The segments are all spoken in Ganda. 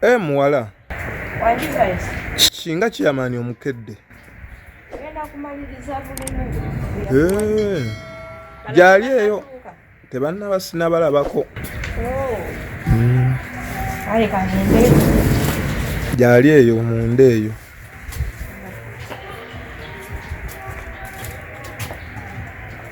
E muwala. Kinga kiyamaani omukedde. Gyali eyo tebannaba sinabalabako. Oh. Gyali eyo munda eyo.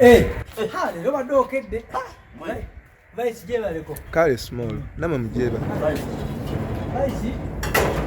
Eh, leero badde okedde. Vice gyebaleko. Kale small namwe mugyeba. Vice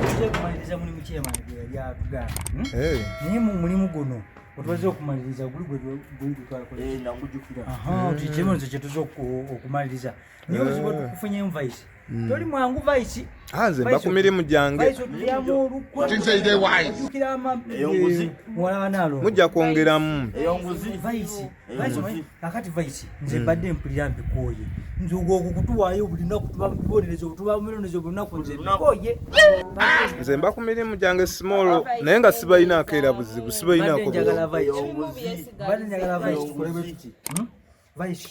tujja kumaliriza mulimu chairman gwe yali atugamba. Hmm? Eh. Naye mu mulimu guno otubaze okumaliriza guli gwe guli gwe twakola. Eh, nakujjukira. Aha, tukichemozo kye tuza okumaliriza. Naye obuzibu tukufunye Vice. Toli mwangu Vice. Ah, nze mba ku mirimu gyange. Vice otulyamu olukwe. Ojjukira ama Ey'enguzi. Muwala wa Naalongo. Mujja kwongeramu. Ey'enguzi. Vice. Vice omanyi kakati Vice nze mbadde mpulira mbikooye. Nze ogwo okwo kutuwaayo buli lunaku tuba mu bibonerezo tuba mu bibonerezo buli lunaku nze mbikooye. Nze mba ku mirimu gyange small naye nga sibalinaako era buzibu sibalinaako Mbadde njagala buzibu. Vice. Mbadde njagala Vice tukole bwe tuti. Hmm? Vice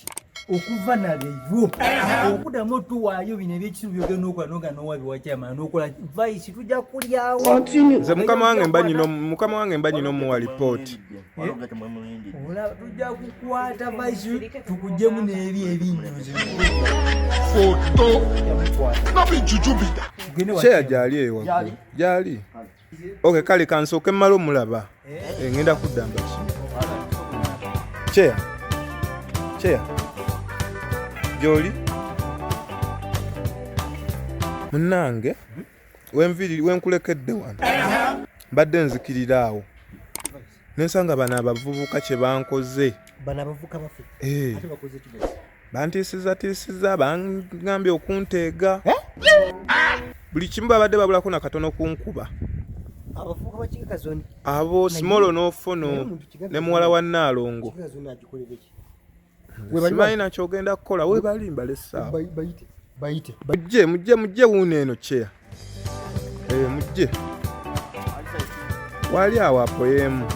okuva naleyo okuddamu otuwaayo bino ebyekisiru byogenda okola noga nowabiwa chairman nokola Vice tujja kulyawo. Nze mukama wange mba nyina mukama wange mba nyina omuwa lipooti. Olaba tujja kukwata Vice tukuggyemu n'ebi ebinnyuzi. Sheya gyali eyo waggulu. Gyali. Okay, kale kansooke mmale omulaba. Eh, ngenda kudda mbaki. Cheya. Cheya. Gyoli. Munnange wenviiri wenkulekedde wano. Mbadde nzikirira awo. Nensanga bano abavubuka kye bankoze. Bano abavubuka baffe. Eh. Ate bakoze ki guys? Bantiisizatiisiza bangambye okunteega. Buli kimu babadde babulako na katono kunkuba. Abavubuka ba Kigega Zone. Abo Small n'Ofono Naye omuntu Kigega ne muwala wa Nnaalongo. Kigega Zone agikolere ki? Simanyi na ky'ogenda kukola webali mbalese awo. Bayite bayite. Mujje mujje mujje wuuno eno kyeya. Eh, mujje. Wali awo apoyeemu.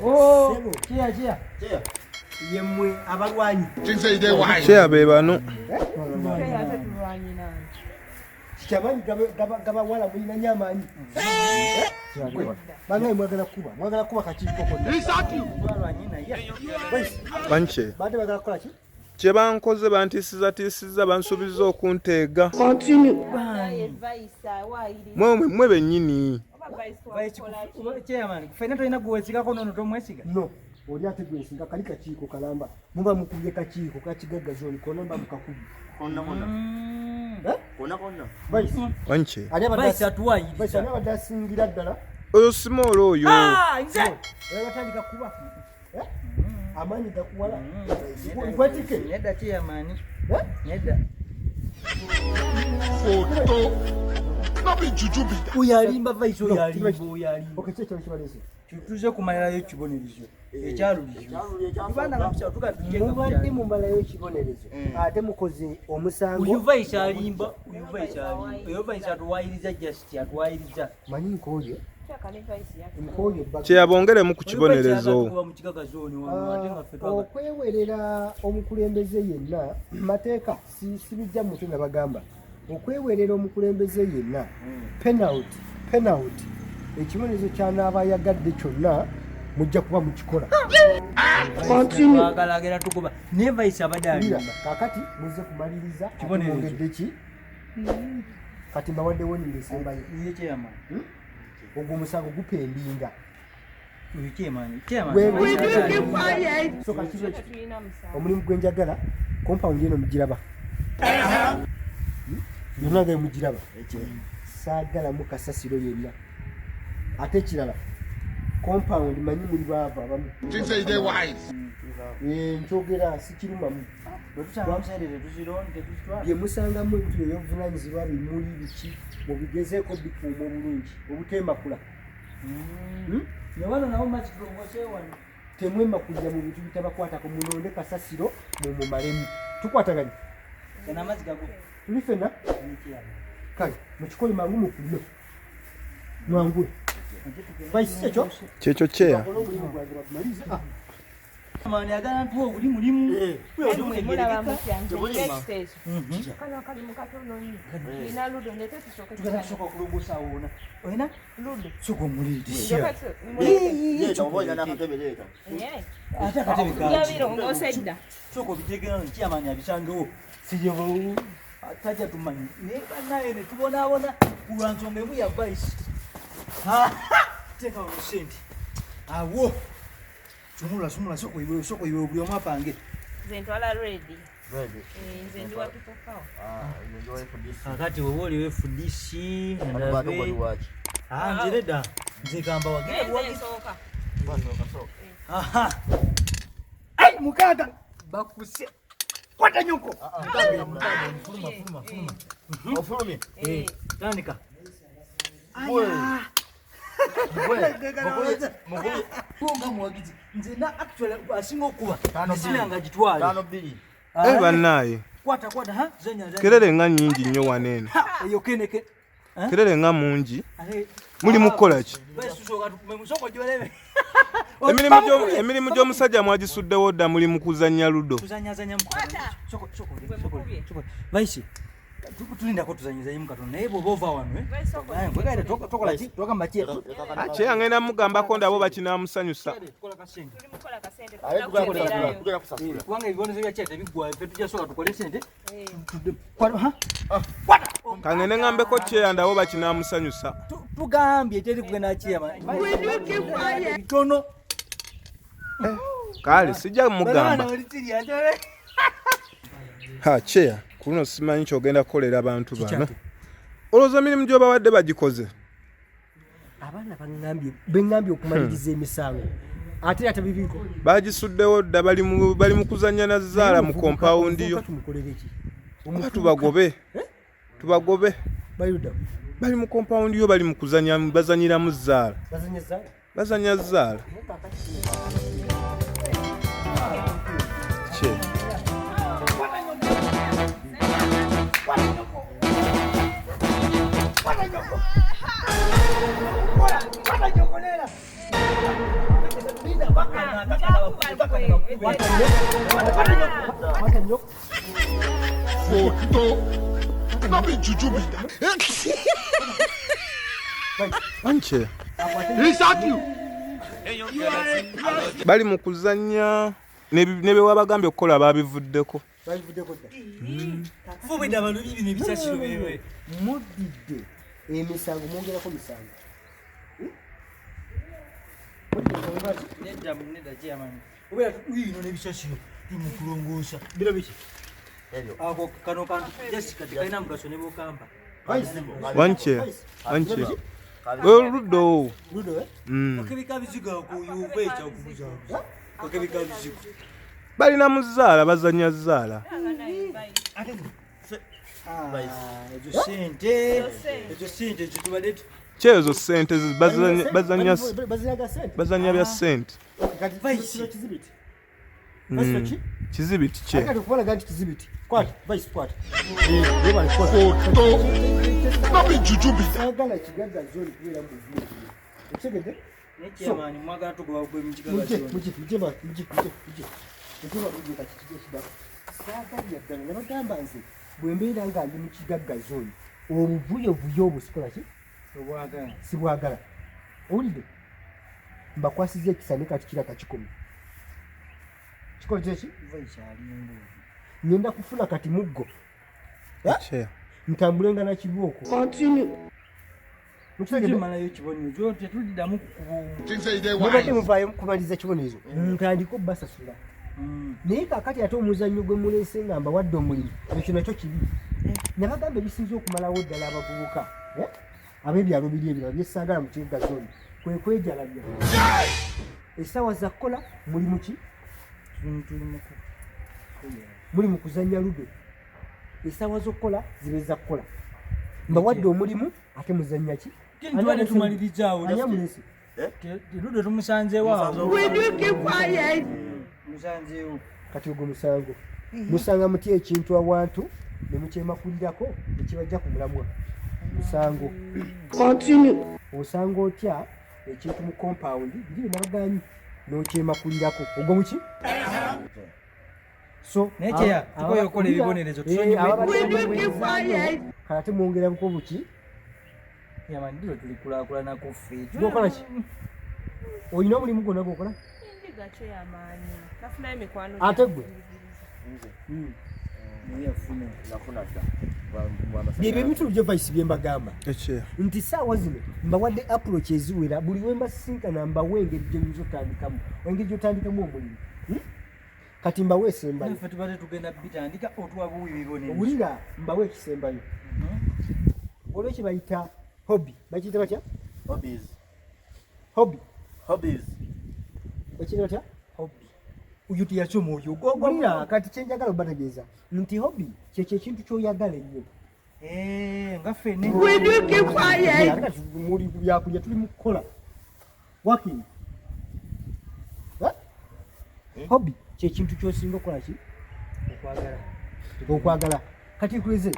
Oh, cheya cheya. Yemmwe abalwanyi. Kyeya be bano. Kyamanyi gabawala mulina nnyo amaanyi. Bangaye mwagala kuba mwagala kuba kakiiko konna. Banche. Badde bagala kukola ki? Kye bankoze bantiisizatiisiza bansuubizza okunteega. Mwe mwe bennyini. Vice chairman ffenna tolina gwewesigako nono tomwesiga. No. Oli ate gwe nsinga kali kakiiko kalamba. Muba mukubye kakiiko ka Kigagga Zone konna mba mukakubye. Konna konna. Eh? Konna konna. Vice. Banche. Ani abadde Vice Vice atuwaayiriza. ani abadde asingira ddala? Oyo Small oyo. Ah, nze. Era batandika kuba. Eh? Amaanyi gakuwala. Nkwetike. Nedda chairman. Eh? Nedda. Oyo alimba Vice oyo alimba oyo alimba. Okay, kiki ekyo kibaleese? Tuze kumalirayo ekibonerezo ekyaluliyo. Uganda nga kukyalo tuga tujje nga Mubadde kukyalo. mumalayo ekibonerezo ate mukoze omusango. Oyo Vice alimba, oyo Vice alimba. Oyo Vice atuwaayiriza just atuwaayiriza. Manyi nkooye. Nkooye bba. Kyeya bongeremu ku Oyo Vice kibonerezo. agatukuba mu Kigagga Zone wano ate nga ffe twagala. Okwewerera omukulembeze yenna mateeka sibijja mu mutwe nabagamba okwewerera omukulembeze yenna penalty penalty ekibonerezo ky'anaaba ayagadde kyonna mujja kuba mukikola. Twagala agenda tukuba. Naye Vice abadde Wulira, alimba. kaakati muzze kumaliriza ate Kibonerezo. mwongedde ki? Kati mbawadde warning esembayo. Ye chairman. Ogwo omusango gupendinga. Oyo chairman. Chairman. Wewe- Vice abadde alimba. So kati kibe kiti. Omulimu gwe njagala compound eno mugiraba. Yonna nga mugiraba. Saagalamu kasasiro yenna. Ate ekirala compound manyi muli baava abamu. Eh, nkyogera sikirumamu. Bwe tusanga musente tetuzironda tetuzitwala. Bye musangamu ebintu ebyobuvunaanyizibwa bimuli biki mubigezeeko bikuuma obulungi obuteemakula. Hmm? Ne wano nawo mazzi tulongose wano. Temwemakulira mu bintu bitabakwatako mulonde kasasiro mumumalemu. Tukwataganye. Gano amazzi gago. Tuli ffenna? Ye chairman. Kale mukikole mangu mufulume. Mwanguwe. Vice kyekyo? Kyekyo kyeya. Bakole omulimu gwange bagumalize. Ah. Mani agala ntuwa oguli mulimu. Mulaba mutya nze ekiteeso kano akalimu katono nnyo nina ludo ndete tusooke Tugenda kusooka okulongoosa wona. Olina ludo sooka omuliiti. Leeta oba olina n'akatebe leeta. Ate akatebe kangi. yabirongoose dda Sooka obiteekera nti amaanyi abisangewo. Sijja tajja tumanyi. Naye bannaye ne tubonaabona ku lwa nsonga emu ya vice. Teeka wano ssente. Awo. Sumula sumula sooka oyiweyo sooka oyiweyo buli omu apange. Nze ntwala redi. Ready. Nze ndi wa people power. Ah, nze ndi wa FDC. Kakati woba oli FDC Ate bw'ate oli waki? Nze nedda nze gamba wagire Naye nze buwagi. nsooka. Basooka sooka. Aha. Ai mukaaga bakuse kwata nyoko. Fuluma fuluma fuluma. Ofulumye. Eh, tandika. Gwe. Mukulu. Nga muwagizi nze na actually asinga okuba Tano sinanga gitwale. 52. Eh bannaaye Kwata kwata ha zenya zenya. kerere nga nnyingi nnyo wano eno Ha eyo keneke. kerere nga mungi Ate muli mu kukola ki bwe musoko jolebe. Emirimu gy'omusajja mwagisuddewo dda muli mu kuzannya ludo Tuzanyazanya mu Kwata. Soko soko Gwe soko. mukubye. Soko. Vaisi. Tulindako tuzanyazanye mu katono naye bw'oba ova wano eh. Vaisi, soko. Aye, kwegayira tokola ki? Togamba ki? Kye ngenda mugambako ndabo bakinaamusanyusa Tukola kasente. Tuli mukola kasente Ate tujja kutebeerayo. tugenda kusasula. Kubanga ebibonezo bya kyali tebiggwa ffe tujja soka tukole sente. Eh. Kwata ha? Kangende ngambeko kyeya ndabo bakinaamusanyusa Tugambye teri kugenda kiyama. Bitono. Kale sijja mugamba ha kyeya ku luno simanyi kyogenda kukolera abantu bano olowooza emirimu gy'obawadde bagikoze Abaana baŋŋambye beŋŋambye okumaliriza emisango ate era tebibiiko. Bagisuddewo dda bali mu bali mu kuzannya na zzaala mu kompawundi yo. Tumukolere ki? Oba tubagobe tubagobe Bayuda bali mu kompawundi yo bali mu kuzannya bazanyiramu zzaala bazanya zaala. Bazannya zzaala kye Kwata nnyo. No be juju be that. Anche Insert you. Bali mu kuzannya ne ne bye wabagambye okukola babivuddeko. Babivuddeko dda. Fubidde abalubi bino ebisasiro byewe. Muddidde emisango mwongerako misango. Nedda nedda chairman. Obeera bino n'ebisasiro tuli mu kulongoosa. Bino biki? Ebyo. Ako kano kantu Jessica tekalina mugaso ne bw'okampa. Wanche wanche oluddo. Ludo eh? Akebika bizigo ako yuva ekyakubuzaabuza. Akebika bizigo. Balina mu zzaala bazannya zzaala. Ezo sente ezo sente ezo tubadde Kyezo ssente bazannya Bazanyaga sente. bazannya bya ssente. Kati Vice. kino kizibiti. Vice ki? Kizibiti kye Kati okubalaga nti kizibiti. Kwata, vice kwata. No be juju be that. Saagala kigagga zone kubeera mu buvuyo. Okitegedde? Ne chairman mwagala tugoba gwe mu kigaga Mujje, kyonna. mujje, mujje ba, mujje, mujje, mujje. Mujje ba, mujje kati kijje kiddako. Saagalira ddala nabagamba nze bwe mbeera nga ndi mu kigagga zone obuvuyovuyo obwo sikola ki? Obwagala. Sibwagala. Owulidde? Mbakwasizza ekisa ne kati kiraka kikumi. Kikoze ki? Vice alimba. Ngenda kufuna kati muggo. Kye Ntambulenga na kibooko. Mukitegedde? Tumalayo ekibonerezo tetuliddamu kukuba. Things say they Mubadde wise. muvaayo kumaliriza kibonerezo ntandika obbasasula naye kaakati ate omuzannyo gwe muleese nga mbawadde omulimu ekyo nakyo kibi nabagamba ebisinza okumalawo ddala abavubuka eh? Ab'ebyalo biri ebirala byesaagala mu kibuga zone kwe kwejalabya essaawa za kukola muli muki muli mu kuzannya ludo essaawa z'okukola zibe za kukola mbawadde omulimu ate muzannya ki? Tubadde tumalirizaawo. Ani amulese? Ludo tumusanzeewo awo. Musanzeewo. Kati ogwo musango musanga mutya ekintu awantu ne mukyemakulirako ekibajja ku mulamwa musango osanga otya ekintu mu compound biri bye nabaganyi N'okyemakulirako ogwo muki? So Naye kyeya, tukoye okukola ebibonerezo, tusonyiwe. Kati mwongeramuko buki? Chairman, ndiro tulikulaakulana ku ffe. Gwokola ki? Olina omulimu gwonna gwokola? Njiga chairman. Nafunayo emikwano Ate gyange gwe? njigiriza. Naye yafuna. Nafuna dda. Byebyo ebintu byo vice bye mbagamba Ekyeya. nti saawa zino mbawadde approach eziwera buli we mbasisinkana mbawe engeri gyoyinza otandikamu, engeri gyotandikamu omulimu. Kati mbawe esembayo. Naffe tubadde tugenda bitandika otuwa buwi ebibonerezo. Wulira, mbawe ekisembayo. Waliwo kye bayita hobby, bakiyita batya? Hobbies. Hobby. Hobbies. Bakiyita batya? Hobby. Oyo teyasoma oyo. Wulira, kati kyenjagala obategeeza nti hobby kyekyo ekintu ky'oyagala ennyo. Nga ffene. Muli byakulya, tuli mu kukola working. Hobby kyekintu kyosinga okukola ki? Okwagala. Okwagala. Kati nkulize,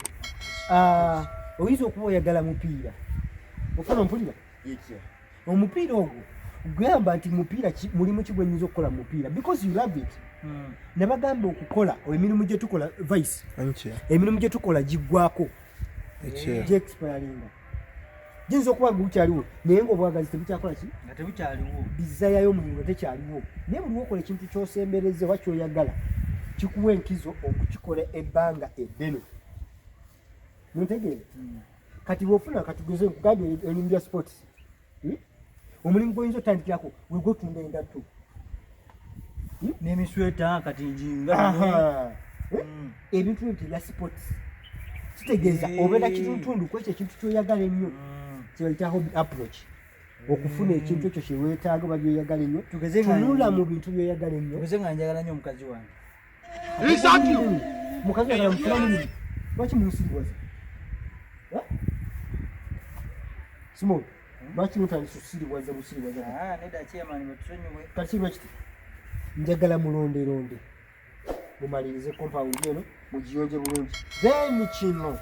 oyinza okuba oyagala mupiira, ofuna ompulira? Omupiira ogwo gamba nti mupiira ki, mulimu ki gwe nnyinza okukola mu mupiira because you love it. Nabagamba okukola emirimu gye tukola vice, Enkyeya. emirimu gye tukola giggwako, Ekyeya. gyexpiringa, giyinza okuba nga gukyaliwo naye ng'obwagazi tebukyakola ki? Nga tebukyaliwo. Desire y'omulimu nga tekyaliwo, naye buli wokola ekintu ky'osembereza oba ky'oyagala kikuwa enkizo okukikola ebbanga eddene. Muntegeere? Kati bw'ofuna, katugeze nkugambye emirimu gya sports, Omulimu gw'oyinza otandikirako gwe gw'otunda engatto. N'emisweta kati njinga. Ebintu ebyo bya sports kitegeeza obeera kituntundu ku ekyo ekintu ky'oyagala ennyo, kye bayita hobby approach, okufuna ekintu ekyo kye weetaaga oba by'oyagala ennyo. Tugeze nga Tunula mu bintu by'oyagala ennyo. Tugeze nga njagala nnyo omukazi wange. Mukazi oyagala mufuna mulimu, lwaki munsiriwaza? Simon, lwaki mutandisa osiriwaza busiriwaza? Nedda chairman, batusonyiwe. Kati kirwa kiti, njagala mulonderonde mumalirize compound eno, mugiyonje bulungi, then kino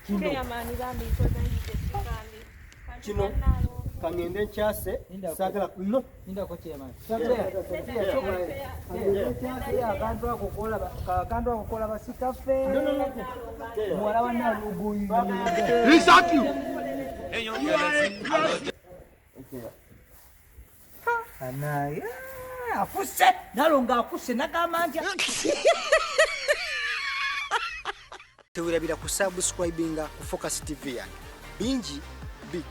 kino Chairman, bambi nkoze njige kigambi. Kino kangende nkyase, saagala no. Lindako chairman. Saagala. Akantu ako kolaba, akantu ako kolaba sikaffe. Muwala wa Naluguyi. Anaye akuse nalonga akuse nagamba nti Tewerabira ku subscribinga ku Focus TV yange, bingi bijja.